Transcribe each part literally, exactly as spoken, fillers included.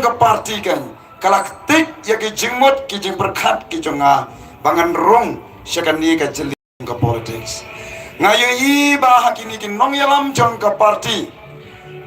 ka party kan ka la ktik ïa ki jingmut ki jingpyrkhat ki jong nga ba ngan rung sha kane ka jylliew ka politics. Nga ïohi ba ha kine ki nongïalam jong ka party,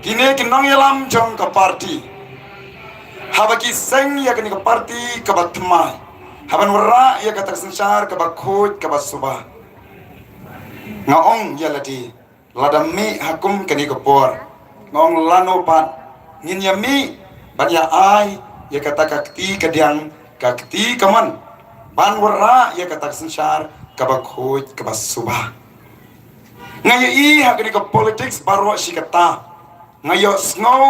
kine ki nongïalam jong ka party, haba ki seng ïa kane ka party kaba thymmai, haba ngi wanrah ïa kata ka synshar kaba khuid kaba suba, nga ong ïa lade, lada mih ha kum kane ka por, nga ong lano pat ngin ïa mih ban ïa ai ïa kata ka kti kadiang, ka kti kamon, ban wanrah ïa kata ka synshar kaba khuid kaba suba. Nga ïohi ha kane ka politics baroh shi katta, nga ïohsngew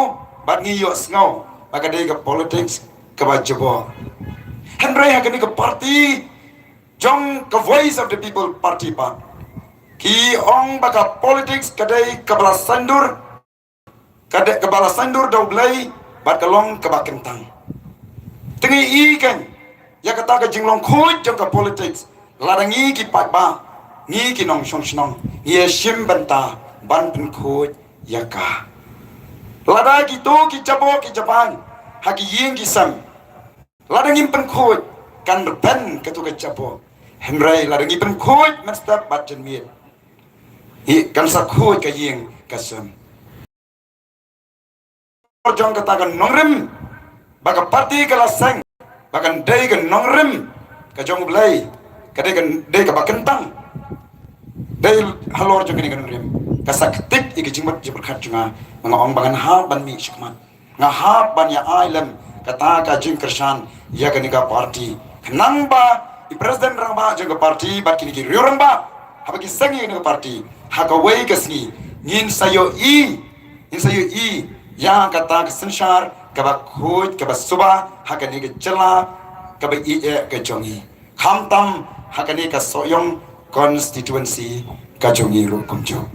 bad ngi ïohsngew ba ka dei ka politics kaba jubor. Hynrei ha kane ka party jong ka Voice of the People Party pat, ki ong ba ka politics ka dei kaba la saiñdur, ka dei kaba la saiñdur da U Blei bad ka long kaba kyntang. Te ngi i kan ïa kata ka jinglong khuid jong ka politics, lada ngi ki paidbah, ngi ki nongshong shnong ngi ïa shim bynta ban pynkhuid ïa ka. Lada kito ki jaboh ki jaban ha ki ïing ki sem, lada ngim pynkhuid, kan rben katu ka jaboh. Hynrei lada ngi pynkhuid mynstep bad janmiet, hi kan sa khuid ka ïing ka sem. Jong kata ka nongrim ba ka party ka la seng, ba kan dei ka nongrim ka jong U Blei, ka dei ka dei kaba kyntang. Dei halor jong kane ka nongrim ka sa ktik ïa ka jingmut jingpyrkhat jong nga, nga ong ba ngan hap ban mih shakhmat. Nga hap ban ïa ai lem kata ka jingkyrshan ïa kane ka party. Khnang ba i president rangbah jong ka party bad kine ki riew rangbah, haba ki seng ïa kane ka party ha kawei ka sngi, ngin sa ïohi, ngin sa ïohi ïa kata ka synshar kaba khuid kaba suba ha kane ka jylla kaba ïeit ka jong ngi, khamtam ha kane ka Sohiong constituency ka jong ngi ruh kumjuh.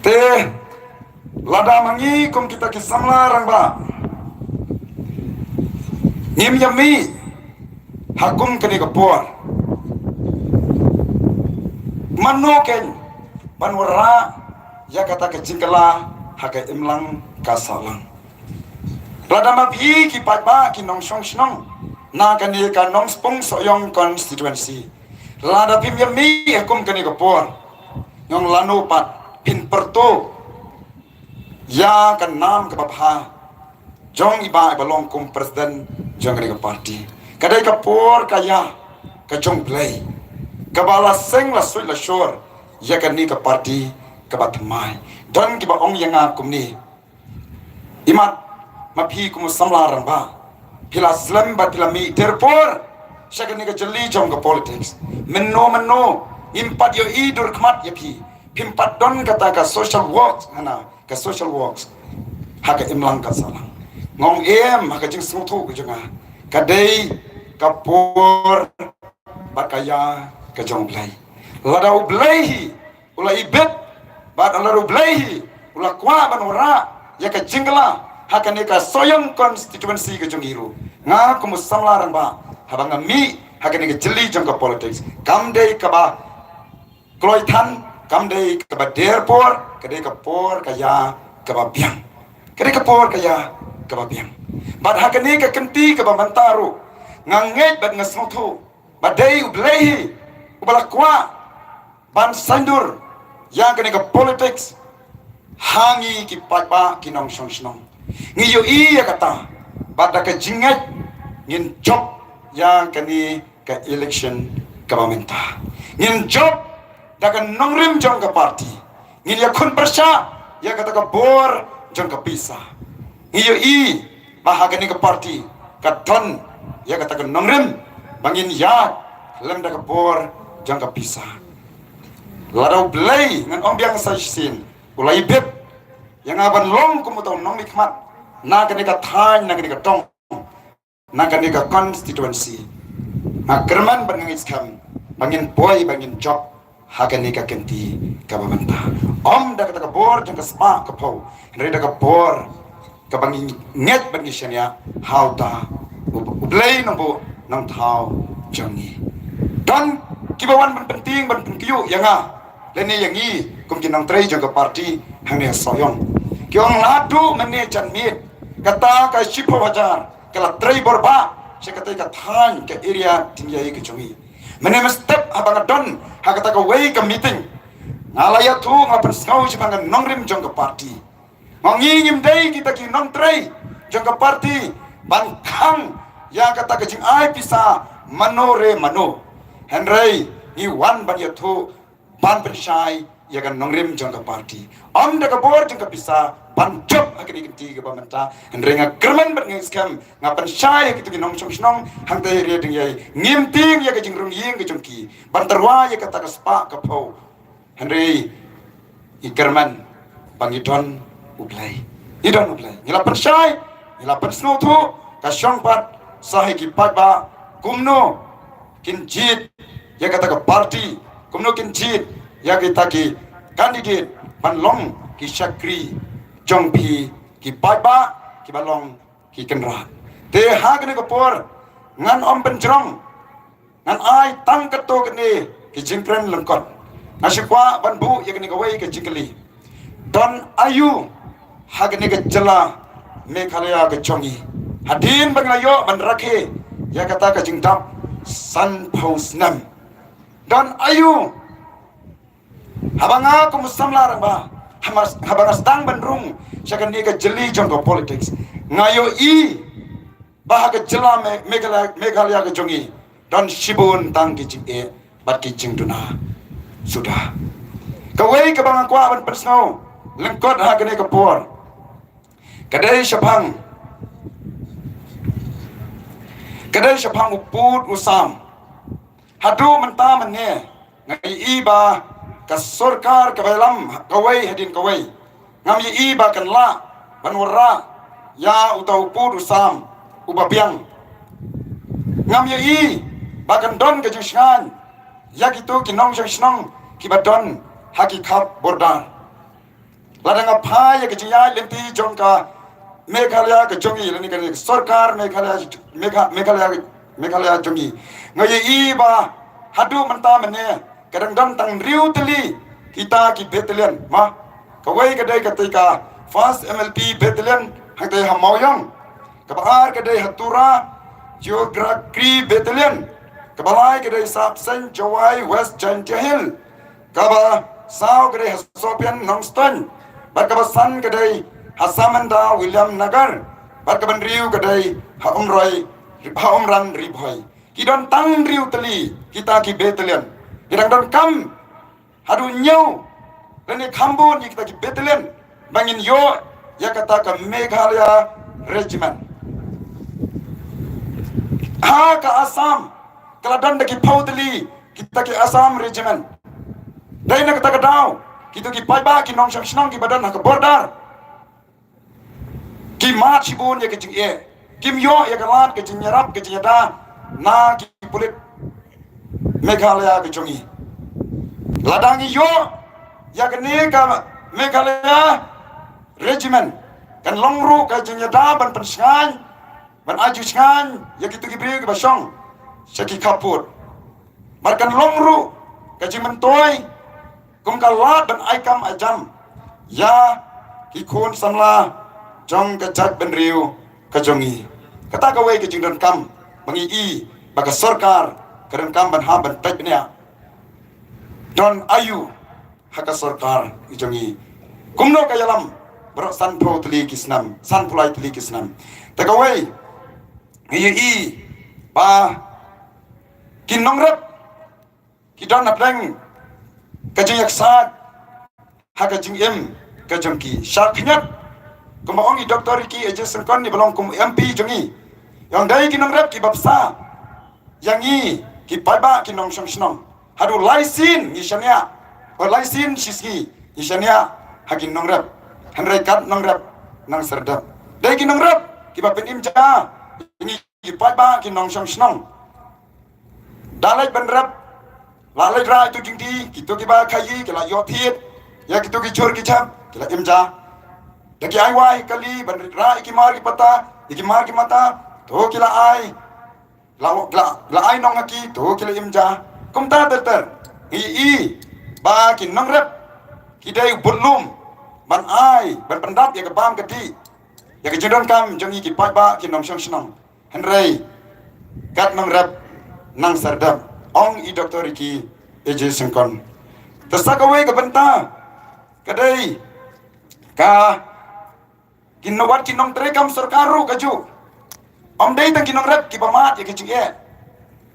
Te lada ma ngi kum kita ki samla rangbah ngim ïa mih ha kum kane ka por, mano kan ban wanrah ïa kata ka jingkylla ha ka imlang ka sahlang? Lada ma phi ki paidbah ki nongshong shnong na kane ka Nongspung Sohiong constituency, lada phim ïa mih ha kum kane ka por, nga ong lano pat phin pyrto ïa ka nam kaba bha jong i Bah i ba long kum president jong kane ka party? Ka dei ka por ka ïa ka jong U Blei kaba la seng la suit la shor ïa kane ka party kaba thymmai. Don kiba ong ïa nga kumne, imat ma phi kum u samla rangbah, phi la slem bad phi la mih der por sha kane ka jylli jong ka politics. Mynno mynno ngim pat ïohi dur khmat ïa phi, phim pat don kata ka social works, hana ka social works ha ka imlang ka sahlang. Nga ong em, ha ka jingsngewthuh ka jong nga, ka dei ka por bad ka ïa ka jong U Blei. Lada U Blei hi u la ibit bad lada U Blei hi u la kwah ban wanrah ïa ka jingkylla ha kane ka Sohiong constituency ka jong ngi ruh, nga kum u samla rangbah, haba nga mih ha kane ka jylli jong ka politics, kam dei kaba kloi than, kam dei kaba der por, ka dei ka por ka ïa kaba biang. Ka dei ka por ka ïa kaba biang. Bad ha kane ka kynti kaba mynta ruh, nga ngeit bad nga sngewthuh ba dei U Blei hi uba la kwah ban saiñdur ïa kane ka politics ha ngi ki paidbah ki nongshong shnong. Ngi ïohi ïa kata bad da ka jingngeit ngin jop ïa kane ka election kaba mynta. Ngin jop da ka nongrim jong ka party. Ngin ïakhun pyrshah ïa kata ka bor jong ka pisa. Ngi ïohi ba ha kane ka party ka don ïa kata ka nongrim ba ngin ïaid lem da ka bor jong ka pisa. Lada U Blei, ngan ong biang sa shisien, u la ibit ïa nga ban long kum uta u nongmihkhmat na kane ka thaiñ, na kane ka dong, na kane ka constituency, nga kyrmen bad nga ngeit skhem ba ngin poi, ba ngin jop ha kane ka kynti kaba mynta. Ym da kata ka bor jong ka spah ka phew, hynrei da ka bor kaba ngi ngeit bad ngi shaniah ha uta U, U Blei Nongbuh Nongthaw jong ngi. Don kiba wan ban pyntieng ban pynkynmaw ïa nga lane ïa ngi kum ki nongtrei jong ka party hangne ha Sohiong. Ki ong la duh mynne janmiet, kata ka shiphew hajar ka la trei bor bha sha kata ka thaiñ ka area Diengïaei ka jong ngi. Mynne mynstep haba nga don ha kata kawei ka meeting, nga la ïathuh, nga pynsngew shaphang ka nongrim jong ka party. Nga ong ngi ngim dei kita ki nongtrei jong ka party ban khang ïa kata ka jingai pisa mano re mano. Hynrei ngi wan ban ïathuh, ban pynshai ïa ka nongrim jong ka party. Ym da ka bor jong ka pisa ban jop ha kine ki kynti kiba mynta. Hynrei nga kyrmen bad nga skhem, nga pynshai ïa kito ki nongshong shnong hangta ha area Diengïaei, ngim tieng ïa ka jingrung ïing ka jong ki ban tyrwa ïa kata ka spah ka phew. Hynrei ngi kyrmen ba ngi don U Blei. Ngi don U Blei. Ngi la pynshai, ngi la pynsngewthuh, ka shong pat sa ha ki paidbah kumno kin jied ïa kata ka party, kumno kin jied ïa kita ki candidate ban long ki shakri jong phi ki paidbah kiba long ki kynrad. Te ha kane ka por ngan ym pynjrong, ngan ai tang katto katne ki jingkren lyngkot. Nga shu kwah ban buh ïa kane kawei ka jingkylli. Don aïu ha kane ka jylla Meghalaya ka jong ngi hadien ba ngi la ïoh ban rakhe ïa kata ka jingdap sanphew snem? Don aïu? Haba nga kum u samla rangbah, haba, haba nga sdang ban rung sha kane ka jylli jong ka politics, nga ïohi ba ha ka jylla Me-, Meghalaya, Meghalaya ka jong ngi don shibun tang ki jingeh bad ki jingduna suda. Kawei kaba nga kwah ban pynsngew lyngkot ha kane ka por ka dei shaphang, ka dei shaphang u pud u sam. Haduh mynta mynne nga ïohi ba ka sorkar kaba ïalam kawei hadien kawei, ngam ïohi ba kan lah ban wanrah ïa uta u pud u sam uba biang. Ngam ïohi ba kan don ka jingshngaiñ ïa kito ki nongshong shnong kiba don ha ki khap border. Lada nga phai ïa ka jingïaid lynti jong ka Meghalaya ka jong ngi, lane ka sorkar Meghalaya, Megha-, Meghalaya, Meghalaya jong ngi, nga ïohi ba haduh mynta mynne ka dang don tang hynriew tylli kita ki battalion. Ma, kawei ka dei kata ka First M L P Battalion hangta ha Mawïong. Kaba ar ka dei ha Tura Geography Battalion. Kaba lai ka dei Sahpsein Jowai West Jaintia Hills. Kaba saw ka dei ha Sohpian Nongstoiñ. Bad kaba san ka dei ha Samanda Williamnagar. Bad kaba hynriew ka dei ha Umroi, ha Umran Ri Bhoi. Ki don tang hynriew tylli kita ki battalion. Ki dang donkam haduh hynñiew lane khambun ïa kita ki battalion ba ngin ïoh ïa kata ka Meghalaya Regiment. Ha ka Assam ka la don da ki phew tylli kita ki Assam Regiment. Dei na kata ka daw kito ki paidbah ki nongshong shnong kiba don ha ka border ki mad shibun ïa ka jingeh, kim ïoh ïa ka lad ka jingïarap ka jingïada na ki pulit Meghalaya ka jong ngi. Lada ngi ïoh ïa kane ka Meghalaya Regiment, kan long ruh ka jingïada ban pynshngaiñ, ban ai jingshngaiñ ïa kito ki briew kiba shong sha ki khappud. Bad kan long ruh ka jingmyntoi kum ka lad ban ai kam ai jam ïa ki khun samla jong ka jaitbynriew ka jong ngi. Kata kawei ka jingdonkam ba ngi i ba ka sorkar ka donkam ban hap ban peit bniah. Don aïu ha ka sorkar ka jong ngi? Kumno ka ïalam baroh sanphew tylli ki snem, sanphew lai tylli ki snem? Te kawei ngi i ba ki nongrep ki don hapdeng ka jingïaksaid ha ka jingim ka jong ki. Sha khyndiat, kumba ong i Doktor Ricky A J Syngkon, i ba long kum M P jong ngi, i ong dei ki nongrep kiba bsa ïa ngi ki paidbah ki nongshong shnong. Haduh lai sien ngi shaniah, o lai sien shi sngi ngi shaniah ha ki nongrep. Hynrei kat nongrep nang serdep. Dei ki nongrep kiba pynim ja ïa ngi ki paidbah ki nongshong shnong. Da leit ban rep, la leit rah ïa uto u jingdie, kito kiba khaïi ki la ïoh thied ïa kito ki jhur ki jhep, ki la im ja. Da ki ai wai kali ban rah ïa ki mar ki pata, ïa ki mar ki mata, to ki la ai, la, la, la ai nong ha ki, to ki la im ja. Kumta ter ter. Ngi i ba ki nongrep ki dei u budlum ban ai, ban pyndap ïa ka bam ka dih ïa ka jingdonkam jong ngi ki paidbah ki nongshong shnong. Hynrei kat nongrep nang sardep, ong i Doktor Ricky A J Syngkon. Te sa kawei ka bynta ka dei ka ki nong, wat ki nongtrei kam sorkar ruh kajuh. Ym dei tang ki nongrep kiba mad ïa ki jingeh.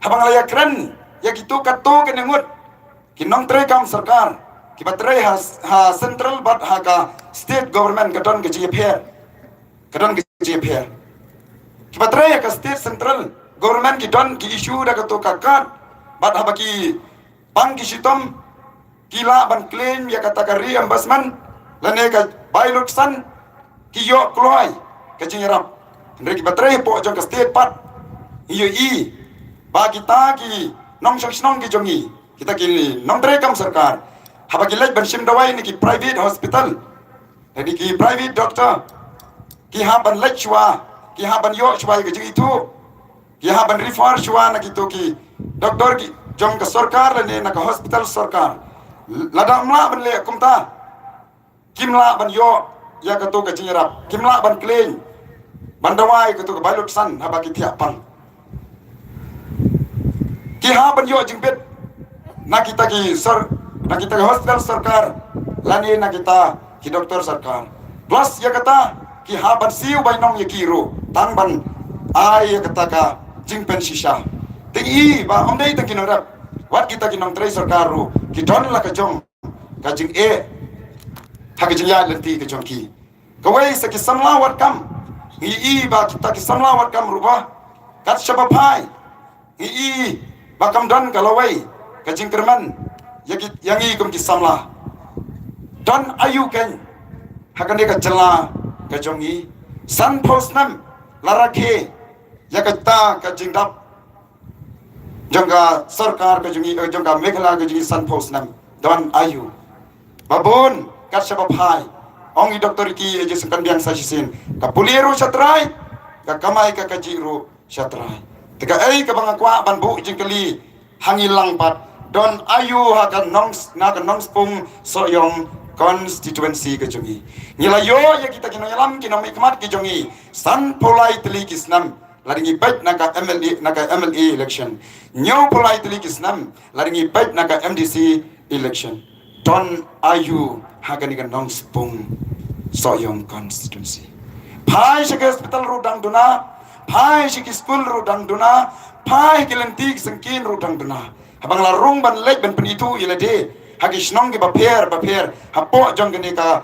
Haba nga la ïakren ïa kito kato kane ngut ki nongtrei kam sorkar kiba trei ha, ha central bad ha ka state government ka don ka jingïapher. Ka don ka jingïapher. Kiba trei ha ka state central government ki don ki issue da kato ka card bad haba ki pang ki shitom ki lah ban claim ïa kata ka reimbursement lane ka bai luksan, ki ïoh kloi ka jingïarap. Hynrei kiba trei hapoh jong ka state pat, ngi ïohi ba kita ki nongshong shnong ki jong ngi, kita ki nongtrei kam sorkar, haba ki leit ban shim dawai na ki private hospital, na ki private doctor, ki hap ban leit shuwa, ki hap ban ïoh shuwa ïa ka jingithuh, ki hap ban refer shuwa na kito ki doktor ki jong ka sorkar lane na ka hospital sorkar. Lada ym lah ban leh kumta, kim lah ban ïoh ïa kato ka jingïarap, kim lah ban claim, ban dawai kato ka bai luksan haba ki thiah pang. Ki hap ban ïoh jingbit na kita ki sor, na kita ki hospital sorkar lane na kita ki doktor sorkar. Plus ïa kata, ki hap ban siew bainong ïa ki ruh tang ban ai ïa kata ka jingpynshisha. Te ngi i ba ym dei tang ki nongrep, wat kita ki nongtrei sorkar ruh ki don la ka jong ka jingeh ha ka jingïaid lynti ka jong ki. Kawei sa ki samla wad kam, ngi i ba kita ki samla wad kam ruh ba kat shaba phai, ngi i ba kam don ka lawei ka jingkyrmen ïa ki, ïa ngi kum ki samla. Don aïu kein ha kane ka jylla ka jong ngi? Sanphew snem la rakhe ïa kata ka jingdap jong ka sorkar ka jong ngi, eh, jong ka Meghalaya ka jong ngi, sanphew snem. Don aïu? Ba bun kat shaba phai, ong i Doktor Ricky A J Syngkon biang sa shisien, ka pule ruh sha trai, ka kamai ka kajih ruh sha trai. Te kaei kaba nga kwah ban buh jingkylli ha ngi lang pat, don aïu ha ka nong, na ka Nongspung Sohiong constituency ka jong ngi. Ngi la ïoh ïa kita ki nongïalam, ki nongmihkhmat ki jong ngi sanphew lai tylli ki snem lada ngi peit na ka M L A, na ka M L A election. Hynñiewphew lai tylli ki snem lada ngi peit na ka M D C election. Don aïu ha kane ka Nongspung Sohiong constituency? Phai sha ki hospital ruh dang duna, phai sha ki skul ruh dang duna, phai ki lynti ki syngkien ruh dang duna. Haba nga la rung ban leit ban pynithuh ïa lade ha ki shnong kiba pher ba pher hapoh jong kane ka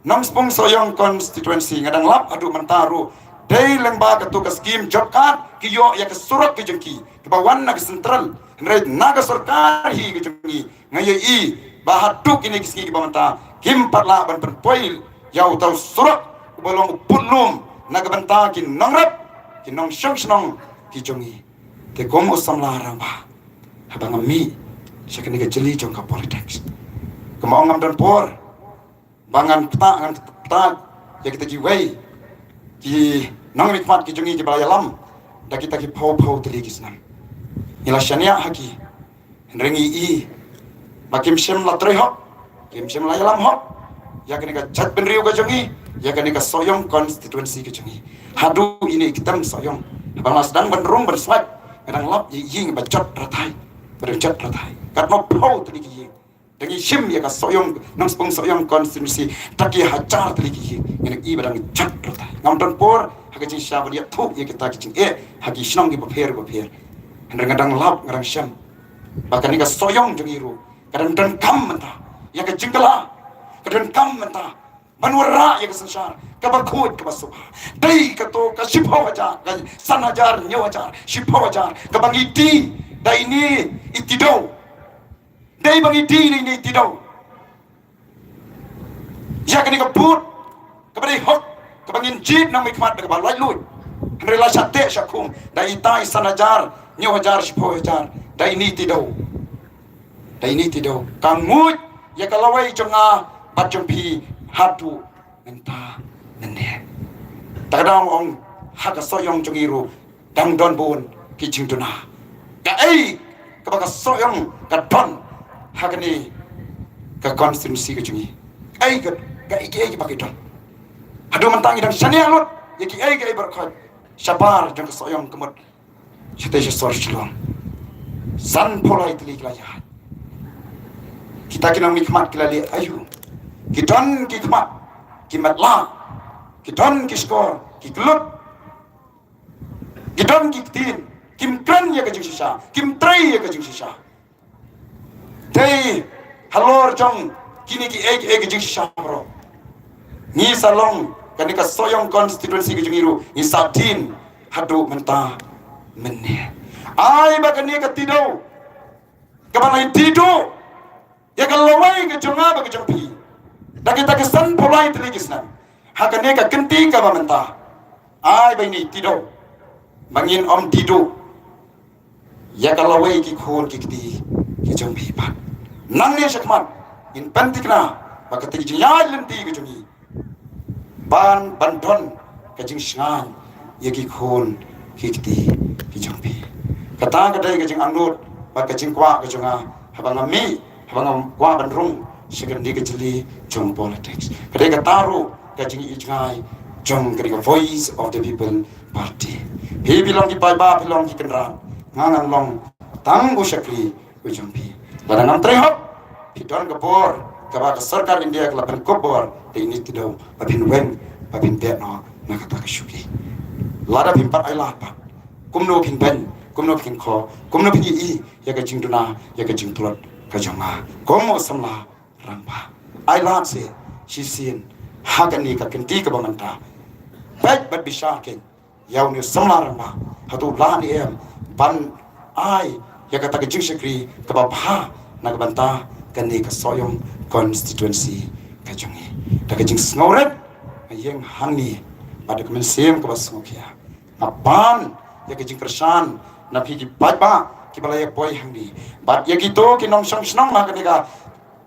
Nongspung Sohiong constituency, nga dang lap haduh mynta ruh, dei lyngba kato ka skim job card ki ïoh ïa ka surok ka jong ki, kaba wan na ka central. Hynrei na ka sorkar hi ka jong ngi, nga ïohi ba haduh kine ki sngi kiba mynta kim pat lah ban pynpoi ïa uta u surok uba long u pud lum na ka bynta ki nongrep, ki nongshong shnong ki jong ngi. Te kum u samla rangbah, haba nga mih sha kane ka jylli jong ka politics, kumba ong, ngam don por ba ngan ktah, ngan ktah ïa kita kiwei ki nongmihkhmat ki jong ngi kiba la ïalam da kita ki phew phew tylli ki snem. Ngi la shaniah ha ki, hynrei ngi i ba kim shym la trei hok, kim shym la ïalam hok ïa kane ka jaitbynriew ka jong ngi, ïa kane ka Sohiong constituency ka jong ngi. Haduh ine i ktem Sohiong, haba nga la sdang ban rung ban swipe, nga dang lap ïa i ïing ba jot rathai, ba dang jot rathai katno phew tylli ki ïing. Da ngi shim ïa ka Sohiong, Nongspung Sohiong constituency, da ki hajar tylli ki ïing, ngi dang i ba dang jot rathai. Ngam don por ha ka jingshisha ban ïathuh ïa kita ki jingeh ha ki shnong kiba pher ba pher. Hynrei nga dang lap, nga dang shem ba kane ka Sohiong jong ngi ruh ka dang donkam mynta ïa ka jingkylla, ka donkam mynta ban wanrah ïa ka synshar kaba khuid kaba suba. Dei kato ka shiphew hajar, ka san hajar, hynñiew hajar, shiphew hajar kaba ngi die da ine i Tidew. Dei ba ngi die da ine i Tidew ïa kane ka vote kaba dei hok, kaba ngin jied nongmihkhmat da kaba laitluid. Hynrei la shah teh shah khum da itai san hajar, hynñiew hajar, shiphew hajar da ine i Tidew. Da ine i Tidew. Ka nguid ïa ka lawei jong nga bad jong phi haduh mynta mynne. Te ka dang ong, ha ka Sohiong jong ngi ruh dang don bun ki jingduna. Kaei kaba ka Sohiong ka don ha kane ka constituency ka jong ngi? Kaei ka, kaei kaei ba ki don. Haduh mynta ngi dang shaniah lut ïa kiei kiei baroh khoit shabar jong ka Sohiong ka mut shatei sha sor Shillong. San phew lai tylli ki la ïaid. Kita ki nongmihkhmat ki la leh aïu? Ki don ki khmat, ki matlah, ki don ki shkor, ki klut, ki don ki ktien, kim kren ïa ka jingshisha, kim trei ïa ka jingshisha. Te halor jong kine kiei kiei ki jingshisha baroh, ngi sa long, kane ka Sohiong constituency ka jong ngi ruh ngi sa dien haduh mynta mynne. Ai ba kane ka Tido kaba la dih duh ïa ka lawei ka jong nga bad ka jong phi da kita ki san phew lai tylli ki snem ha kane ka kynti kaba mynta. Ai ba ine i Tido ba ngin ym dih duh ïa ka lawei ki khun ki kti ki jong phi pat. Nangne shakhmat ngin pynthikna ba kata ka jingïaid lynti ka jong ngi ban, ban don ka jingshngaiñ ïa ki khun ki kti ki jong phi. Kata ka dei ka jingangnud bad ka jingkwah ka jong nga haba nga mih, haba nga kwah ban rung sha kane ka jylli jong politics. Ka dei kata ruh ka jingïohi jngai jong kane ka Voice of the People Party. Phi, phi long ki paidbah, phi long ki kynrad, nga ngan long tang u shakri u jong phi. Lada ngam trei hok, phi don ka bor kaba ka sorkar India ka la pynkup bor ïa ine i Tido ba phin weng, ba phin beh noh na kata ka shuki. Lada phim pat ai lad pat, kumno phin beiñ, kumno phin kho, kumno phin ïohi ïa ka jingduna, ïa ka jingtlot ka jong nga kum u samla rangbah? Ai lad seh shisien ha kane ka kynti kaba mynta. Peit bad bishar keiñ ïa une u samla rangbah, hato u lah ne em ban ai ïa kata ka jingshakri kaba bha na ka bynta kane ka Sohiong constituency ka jong ngi? Da ka jingsngewrit nga ïeng hangne bad da ka mynsiem kaba sngewkhia. Nga pan ïa ka jingkyrshan na phi ki paidbah kiba la ïa poi hangne bad ïa kito ki nongshong shnong ha kane ka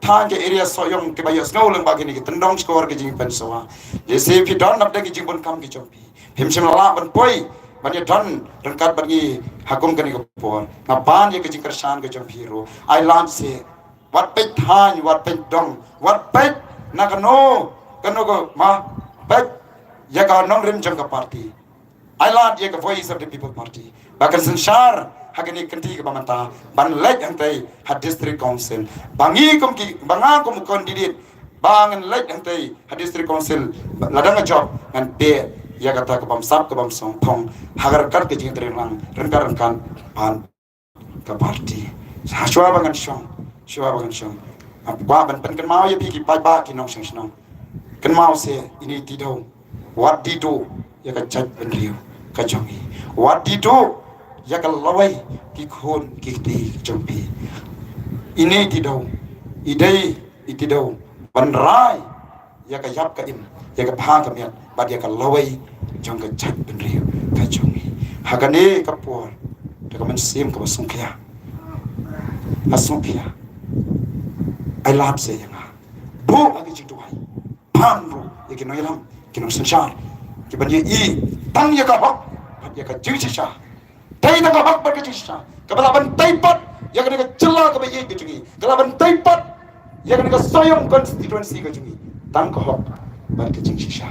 thaiñ ka area Sohiong kiba ïohsngew lyngba kine ki tyndong shkor ki jingpynsawa. Lehse phi don na pdeng ki jingbun kam ki jong phi, phim shym la lah ban poi ban ïa don ryngkat bad ngi ha kum kane ka por. Nga pan ïa ka jingkyrshan ka jong phi ruh. Ai lad seh, wat peit thaiñ, wat peit dong, wat peit na kano kano ka ma, peit ïa ka nongrim jong ka party. Ai lad ïa ka Voice of the People Party ba kan synshar ha kane ka kynti kaba mynta ban leit hangtei ha District Council. Ba ngi kum ki, ba nga kum u candidate ba ngan leit hangtei ha District Council, lada nga jop ngan beh ïa kata ka bamsap ka bamsong phong ha ka ryngkat ka jingtreilang ryngkat ryngkat ban ka party. Shuwa ba ngan shong, shuwa ba ngan shong, nga kwah ban pynkynmaw ïa phi ki paidbah ki nongshong shnong. Kynmaw seh, ine i Tido, wat dih duh ïa ka jaitbynriew ka jong ngi. Wat dih duh ïa ka lawei ki khun ki kti ka jong phi. Ine i Tido i dei i Tido ban rai ïa ka ïap ka im, ïa ka bha ka miat bad ïa ka lawei jong ka jaitbynriew ka jong ngi. Ha kane ka por, da ka mynsiem kaba sngewkhia, nga sngewkhia, ai lad seh ïa nga, buh ha ka jingduwai, pan ruh ïa ki nongïalam, ki nongsynshar, kiban ïa i tang ïa ka hok bad ïa ka jingshisha. Tei tang ka hok bad ka jingshisha kaba lah ban tei pat ïa kane ka jylla kaba ïeit ka jong ngi, ka lah ban tei pat ïa kane ka Sohiong constituency ka jong ngi. Tang ka hok bad ka jingshisha.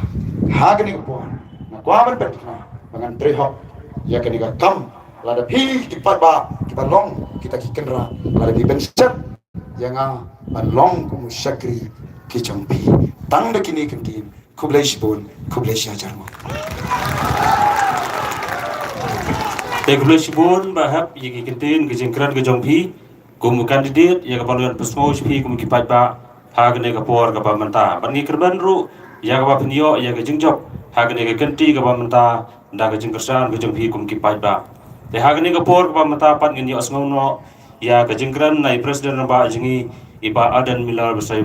Ha kane ka por nga kwah ban pynthikna ba ngan trei hok ïa kane ka kam. Lada phi ki paidbah kiba long kita ki kynrad, lada phi pynshet ïa nga ban long kum u shakri ki jong phi. Tang da kine ki ktien, khublei shibun, khublei shihajar nguh. Te khublei shibun ba hap ïa ki ktien ki jingkren ki jong phi kum u candidate ïa kaba long pynsngew sha phi kum ki paidbah ha kane ka por kaba mynta. Ban ngi kyrmen ruh ïa kaba phin ïoh ïa ka jingjop ha kane ka kynti kaba mynta da ka jingkyrshan ki jong phi kum ki paidbah. Te ha kane ka por kaba mynta pat ngin ïohsngew noh ïa ka jingkren na i President rangbah jong ngi, i Bah Ardent Miller Basaiawmoit.